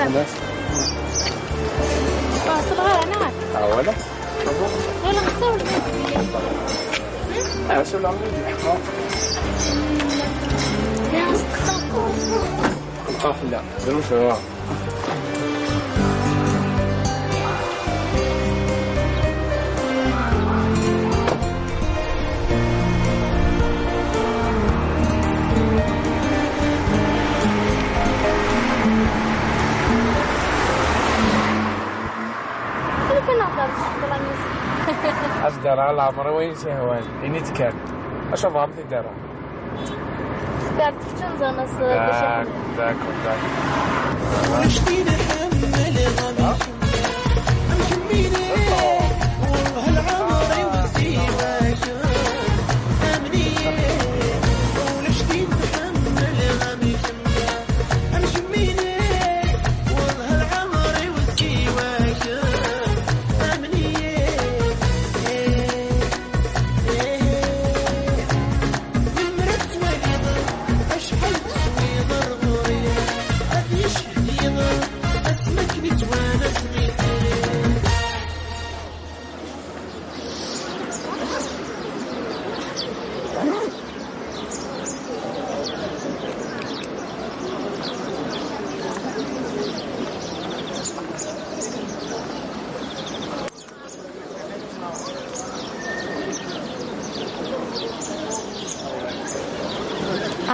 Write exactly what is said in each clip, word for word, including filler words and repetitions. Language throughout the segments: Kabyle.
الناس. آه، تبغى أنا؟ آه، ولا؟ ولا غسول الناس اللي. آه، سؤال عمري. يا أصدقاء. القافلة. دروس هو. كيف كنهضر بالصح ولا ميوزيك؟ اش دار على العمر وين شهوان؟ إني تكال. اش عمر في دارها؟ دارت في تشنزا نص. داك، داك، داك.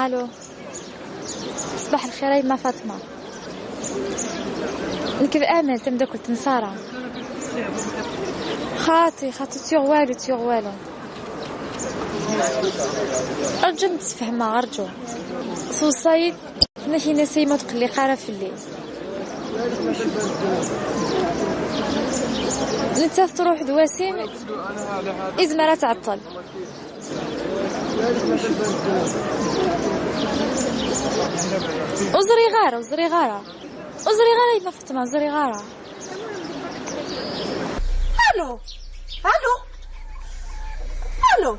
الو. صباح الخير يما فاطمه. نكر امل تمدكل تنصارى. خاطي خاطي تيغ والو تيغ والو. ارجو نتفهمها ارجو. صوصايد. ما كاين سيما تقلي قاره في الليل. نتا تروح دواسين. ازمه راه تعطل. وزري غاره وزري غاره. وزري غاره يما فاطمه وزري غاره. الو. الو. الو.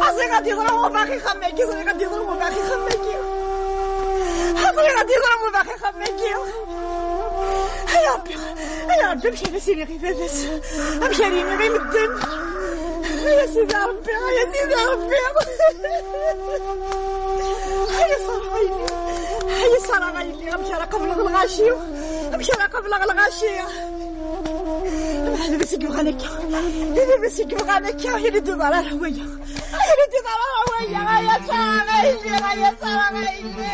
ازي غادي يضربوا باقي خميكي ازي غادي يضربوا باقي خميكي. ازي غادي يضربوا باقي خميكي. يا ربي. يا ربي، مشى نسيني غير باباس. مشى لي غير مدن. يا سيدي ربي، يا سيدي ربي. يا سارة غيلي، يا سارة غيلي، مشى راه قبل الغاشي. مشى راه قبل الغاشي. هذا بس يبغى لك. هذا بس يبغى لك. يا ولدي ضرر هوية. يا ولدي ضرر هوية. يا سارة غيلي، يا سارة غيلي.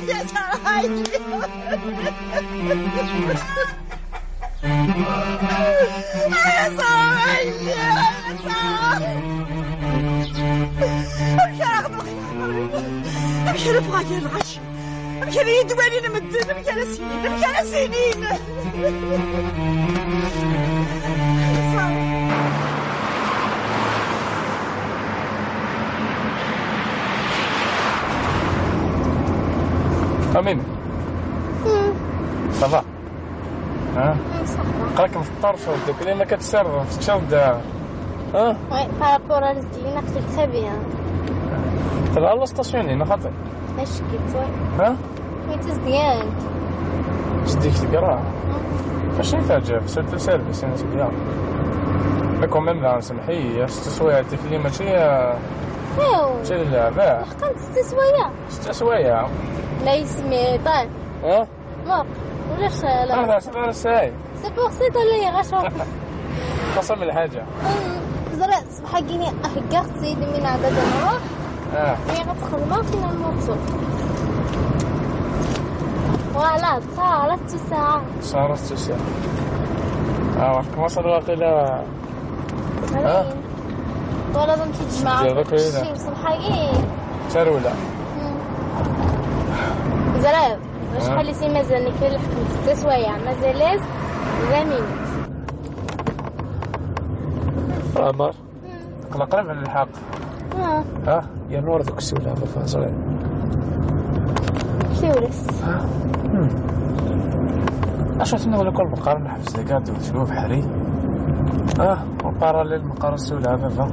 يا سارة غيلي. يا سارة غيلي، يا سارة. أمشي أخذ الخيار. أمشي نبغى كاين الغش. أمشي يدوالي نمدد. أمشي أنا سنين. أمشي أنا سنين. يا سارة. أمين. Ça va؟ ها؟ قالك مفطرش وداك، لأن كتسر، تشرب داها. ها؟ Oui, par rapport à الزينة قلت très bien. تلعب la station هنا خاطر. اش كيت، oui. ها؟ Oui, تزديان. جديك تقرا. ماشي تعجب، c'est le service، يعني، c'est bien. Mais quand même، لا، سمحي، يا ست سوايع، هذيك اللي ماشي، ايوا. ماشي اللعبة. لحقا ست سوايع. ست سوايع. لا يسمي، طيب. ها؟ ماك، ولاش لا. أنا سمع الساي. C'est pour ça اللي غشوق. قسم الحاجة. أم، زرع صباح كيني أهجاخ سيدي من عدد الروح. آه. هي غتخدم في الموتور. Voilà، صارت ساعة. صارت ساعة. آه، واحد ما صار واقيلا. آه. ولا ظن تجمع. شي صباح كي. شارولة. زرع. واش آه. خليتي مازال نكري لحقت ست سوايع، مازال لاز vingt minutes. عمر. قلنا قريب على الحق. اه. ها، يا نور ذوك السيولة، هذا فاز غير. سيولس. ها. هم. اش عرفتني ولا كل مقارنة حفظ لي قاعد وتشوف بحري. اه، وباراليل مقارنة السيولة، هذا فا.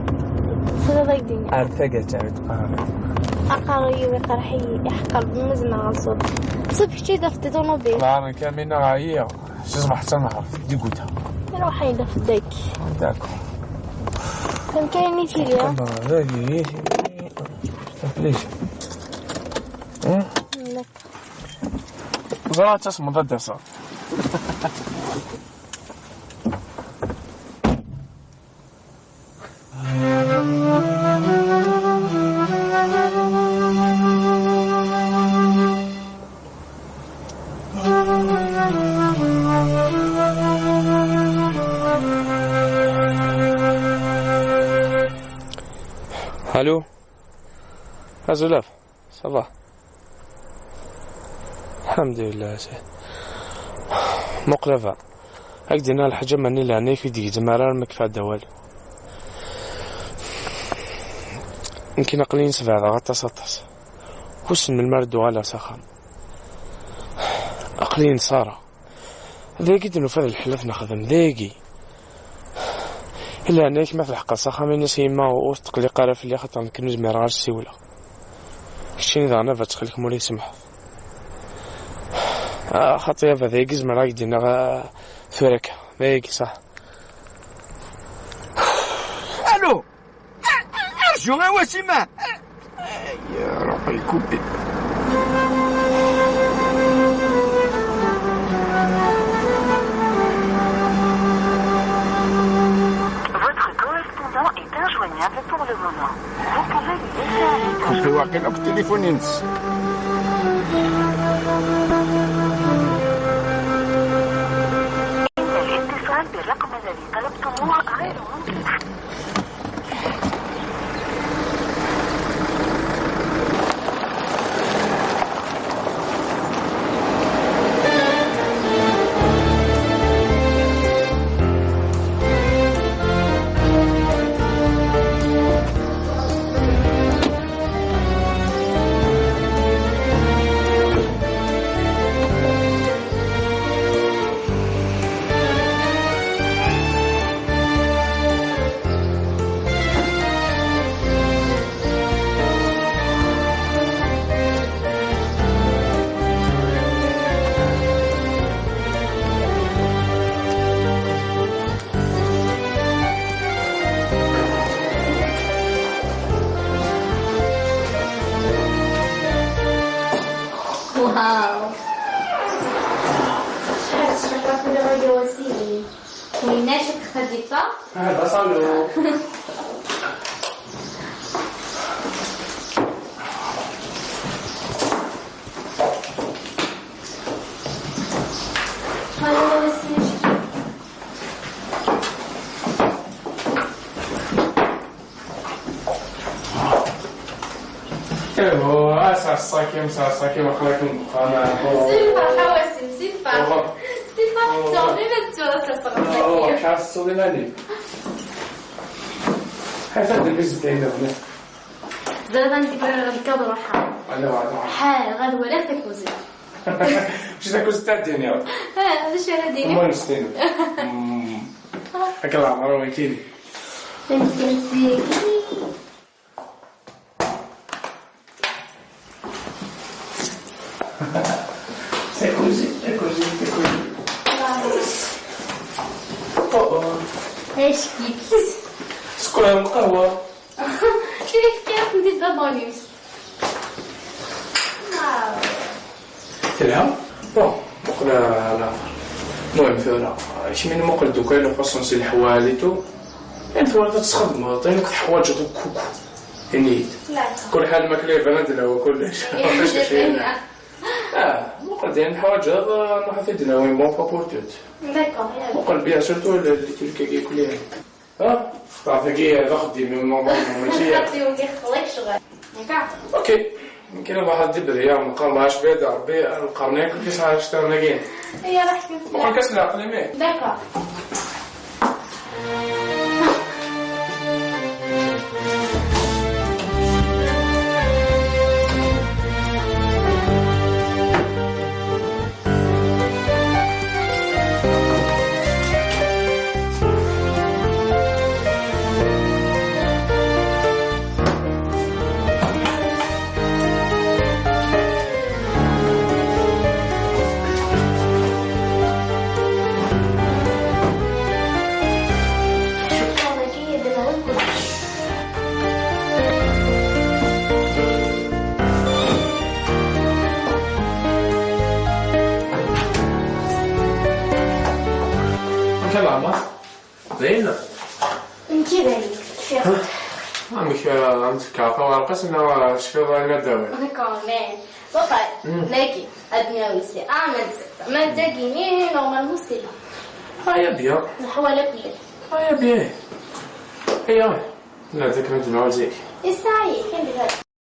صغير يديني. عارف، ثقة تعبت مقارنة. Aqerruy-iw iqerḥ-iyi, iḥeqer-d ma zemreɣ ad ṣubbeɣ. Ṣub kečč i d-afeḍ ṭiṭunubil. Nahar kamina ɛyiɣ. Si ṣṣbeḥ d tanhart, diguta. Iruḥ ad yaf daki. D'accord. Amek ay nitili? Dagi. Aql-ik. Hmm? D'accord. Ẓriɣ ad tasmeḍ ad d-taseḍ. Allô. Azulaf. Ça va. Alḥemdulillah, a sidi. Muqel a baba. Ad k-d-iniɣ lḥaǧa, mani leɛnaya-k ur d-gezzem ara arma kfeɣ-d awal. Nekkin aql-i sbeɛdeɣ aṭas, aṭas. Wissen melmi ara d-uɣaleɣ s axxam. Aql-i nṣareɣ. Dagi d-nufa d lḥal ad t-nexdem, dagi. I leɛnaya-k ma tleḥqeḍ s axxam, ini-as i yemma ur tetqelliq ara fell-i, axaṭer nekk ur zmireɣ ara ad s-siwleɣ. Keččini daɣen a baba, ttxil-k, ma ur yi-tsemḥeḍ. Ah, xaṭi a baba, dagi zemreɣ ad k-d-iniɣ, ah, tura akka. Dagi, ṣaḥ. Allô. Arju, a Wasima! Ay, ruḥ, il coupé. Votre correspondant est injoignable pour le moment. Vous pouvez lui laisser un message. Coupé waqil akk téléphone-ines. إن الاتصال بالرقم الذي طلبتموه غير ممكن. Wow. شحال شحال كل غادي وسيلي. ويناش خديفة؟ هذا صالون. هذا هو السيج. ايوا، اسع الصاكي، مسع الصاكي، وخلاكم بقى. سي الفرحة واسم، سي الفرحة. سي الفرحة، تعطينا التراث الصغير. شعر السوداني. هذا البيز تاعنا هنا. زاد عندي الكادر روحها. انا واحد. ها، غدوة لا تكوزي. مش تكوز تاع الدنيا. ها، هذا الشيء على الدنيا. ما نستين. هكا العمر وكيلي. C'est cosy, c'est cosy, c'est cosy. ايش كيكس؟ سكر القهوة. شنو كيف كيف ندير دابا نيوز؟ تلها؟ بون، مقلة على المهم ثورة. شمين مقل دوكا لو خصوص الحوالي تو. انت ورا تسخدم، طيب كنت حوايج دوك كوكو. هنيت. لا. كل حال ما كلي بنات لو كلش. اه، مقل ديال الحوايج هذا نروح في دنا وين بون فابورتوت. داكور، يلا. مقل بيان سورتو اللي تلك كي كليها. ها؟ تعرفي كي هذا خدي من نورمال ماشي. خاطي ولي خليك شغل. هكا. اوكي. يمكن الواحد يبدا يا مقام عاش بيد ربي القرنين كل كيس عاش تاعنا كاين. هي راح كيف. مقل كاس العقل مين؟ داكور. Nekk i d Anik, kfiɣ. Amek, eh, am tefka tawerqas neɣ, eh, cfiḍ ayen ad d-awiḍ? Quand même. Waqil, Mm. nagi, ad nawi si, ah, ma nsiɣ. Ma dagi-ni, normalement, c'est bon. Aya bien. Leḥwal akk llan. Aya bien. Aya. La, d akken ad d-nuɣal zik. Yesɛa-yi, kan d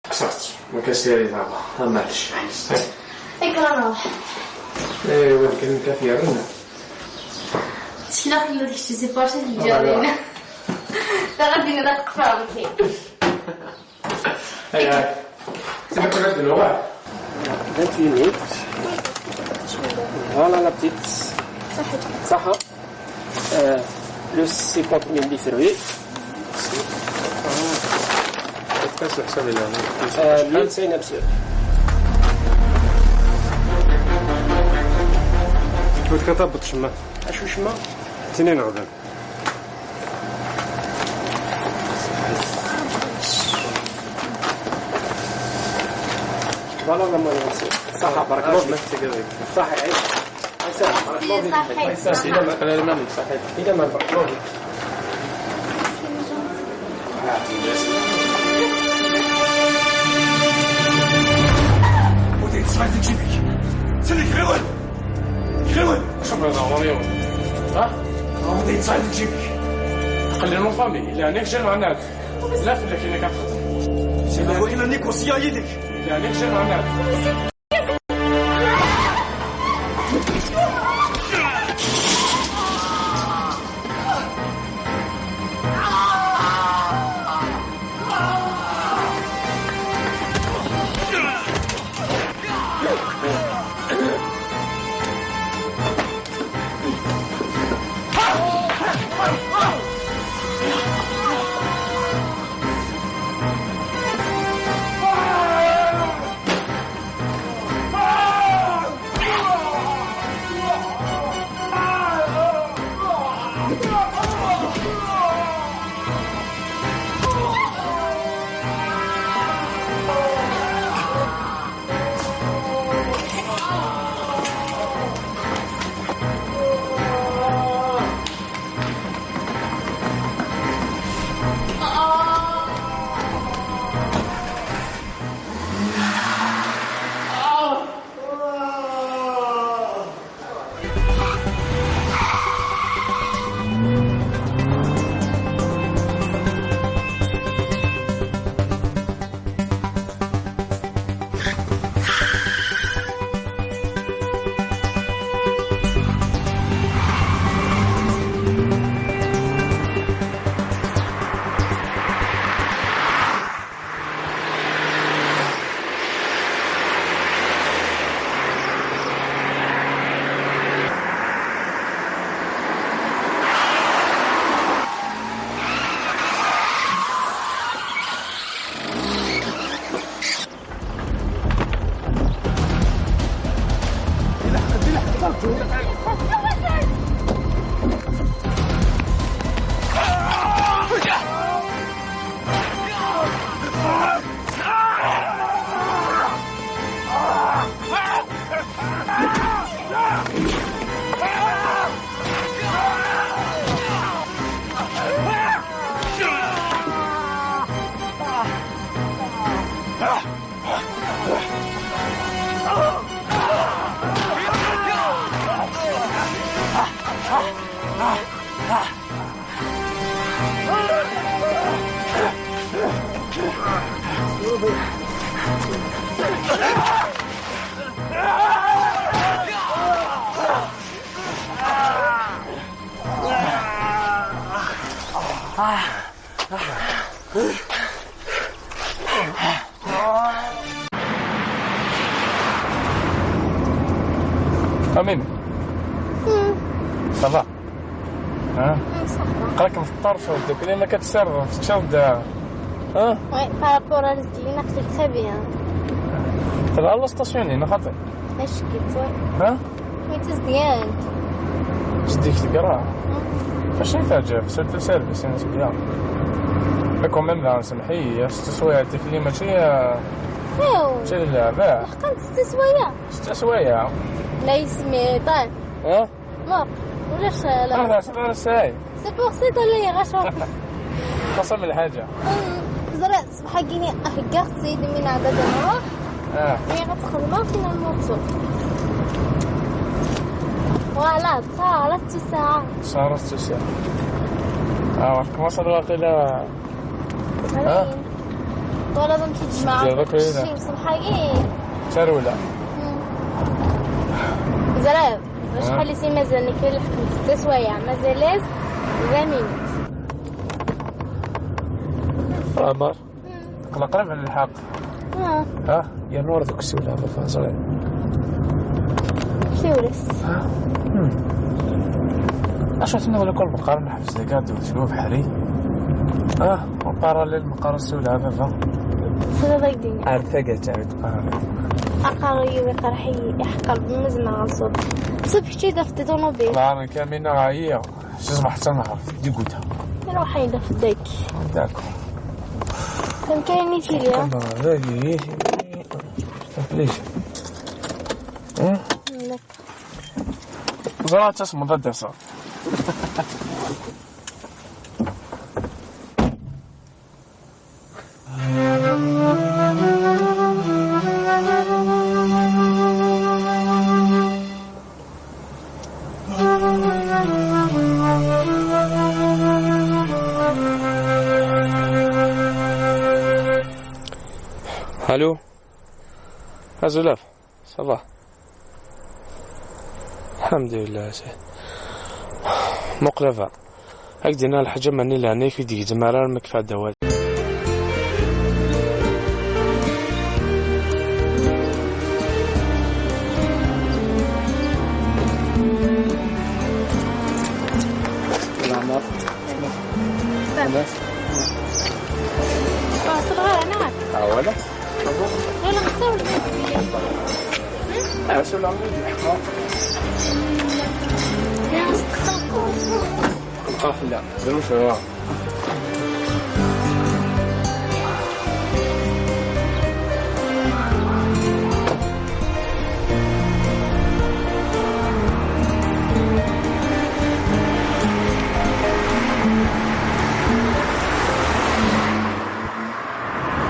Kkseɣ-tt, ma kan siri daba, ah, maɛlic. Akka ara nruḥ. Eh, wa d kan nekk ad t-yerren. Ttkel-ak illa d kečč i parti d lǧarina. Da ɣad d-iniḍ ad qefreɣ nekki. Ay, ay. Sima kan ad d-nuɣal. Vingt minutes. Voilà la petite. صحة. Euh, le cinquante mille des fruits. Pas sur ça, mais là, non. Euh, mille cinq cents. Ur tkatabeḍ cemma. Acu cemma? Tinin ɣdan. Voilà la moyenne. صحة، بارك الله فيك. صحة، عيش. عيسى، بارك الله فيك. صحيت، عيسى، صحيت. إلى ما، إلى ما، صحيت. إلى ما، بارك الله فيك. ودي تصعد لجيبك. سلك غير. غير. شوف هذا عمر يوم. ها؟ ودي تصعد لجيبك. خلينا فامي، لا نيك جن عنك. لا في لك انك. سيدي، وإلا نيك وصية يدك. لا نيك جن عنك. Amine. Ça va? Hein? قالك مفطر شو دوك اللي ما كتسر تشرد. Hein? Oui, par rapport à Zedine, c'est très bien. ترى الله ستاسيوني نخاطي. اش كيت؟ Hein? Oui, c'est bien. Zedine تقرا. فاش تعجب سيرتو سيرفيس انا تبيان. Mais quand même là سمحي يا ست سوايع تكلي ماشي. ماشي اللعبة. حقا ست سوايع. ست سوايع. لا يسمي طيب. Hein? Bon. ولاش لا. اه، لا، سي بور ساي. سي بور سي تاع اللي غاشو. قسم الحاجة. زرا صباح كيني هكا سيد من عباد الروح. اه. هي غتخدم في الموتو. فوالا، صارت الساعة. صارت الساعة. اه، كما صار واقيلا. ها؟ ولا بنتي تجمع. شي وصل حاجة. ترولة. زرا. شحال سي مازال لك في الحكم؟ ست سوايع، مازال لاز. عمر. قلق قريب على الحق. اه. ها؟ يا نور ذوك السيولة، ما فاهم صغير. سيولس. ها؟ هم. اش عطينا ولا كل مقارنة حفظ كاع دوت شنو بحري؟ اه، مقارنة للمقارنة السيولة، ما فاهم. سيدي ضايقين. عارف كاع تعبت مقارنة. أقاري ويقرحي يحقر بمزمة غلصوب. صبح شي دفت طوموبيل. لا، أنا كامينا عيا. شي صباح حتى نهار. ديكوتا. روحي دفت داك. داكو. كان كاين يجي ليا. كان هذا يجي. ليش؟ ها؟ لا. زرعت اسمه ضد صار. الو. ازولاف. صافا. الحمد لله سي مقلبة. هاك دينا الحاجة ماني لهنا في ديك زمارة ما كفا دوات. العمر. بس. آه، صغار هناك. آه، ولا؟ ولا مصور بس. آه، شو العمر دي؟ آه. يا أصدقاء. القافلة، دروس الراب.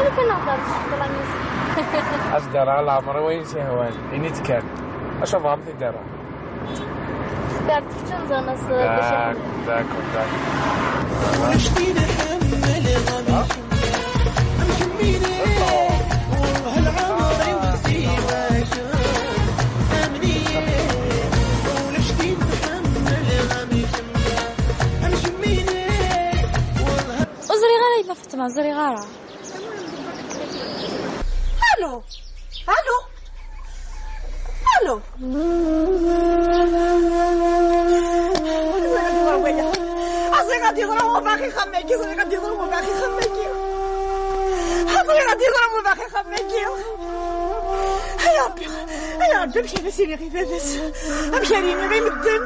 أنا كنهضر بشكل ميوزيك. أصدر على عمري وين شهوان، إني تكال. أشوف عمتي دارها. دارت في تنزانس. داك، داك، داك. أزري غير إلا فاطمة، أزري غير. الو. الو. الو. أزري غادي يضرب وباقي خماكي، أزري غادي يضرب وباقي خماكي. أزري غادي يضرب وباقي خماكي. يا ربي، يا ربي، مشى نسيني غير باباس. مشى لي غير مدن.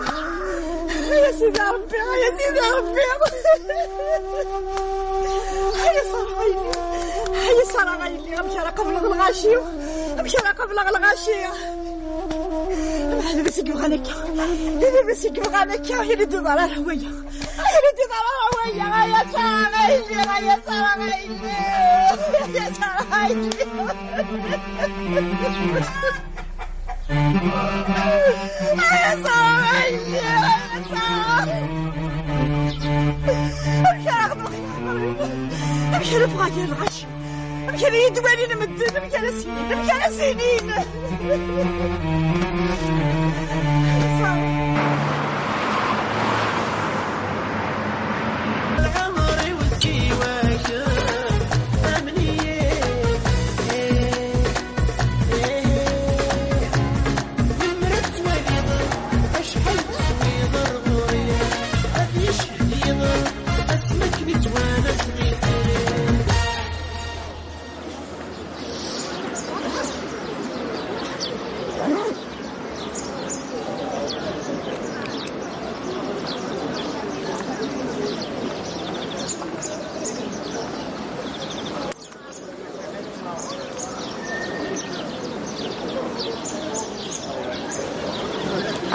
يا سيدي ربي، يا سيدي ربي. يا سارة غيلي، يا سارة غيلي، غمشي على قبل الغاشي، غمشي على قبل الغاشي. هذا بس يقول غنكا، هذا بس يقول غنكا، هي اللي تدور على هوية، هي اللي تدور على هوية. يا سارة غيلي، يا سارة غيلي، يا سارة غيلي. أمشي على بغاتي الغش. أمشي على يدوالي المدن. أمشي على سنين. أمشي على سنين. العمر والسواك. أمنية.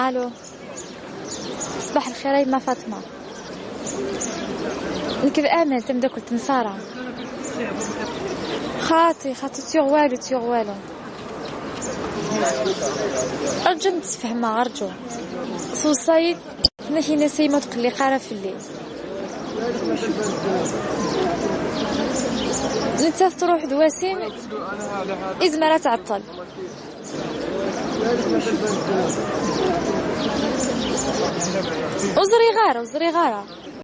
الو. Ṣbaḥ lxir a yemma Faṭma. Nekk d Amal, tamdakelt n Sara. Xaṭi, xaṭi, ur tt-yuɣ walu, ur tt-yuɣ walu. Rǧu ad m-d-sfehmeɣ, rǧu. Tweṣṣa-yi-d, tenna-k ini-as a yemma ur tqelliq ara fell-i. Nettat truḥ d Wasim, izmer ad tɛeṭṭel. Ur ẓriɣ ara, ur ẓriɣ ara.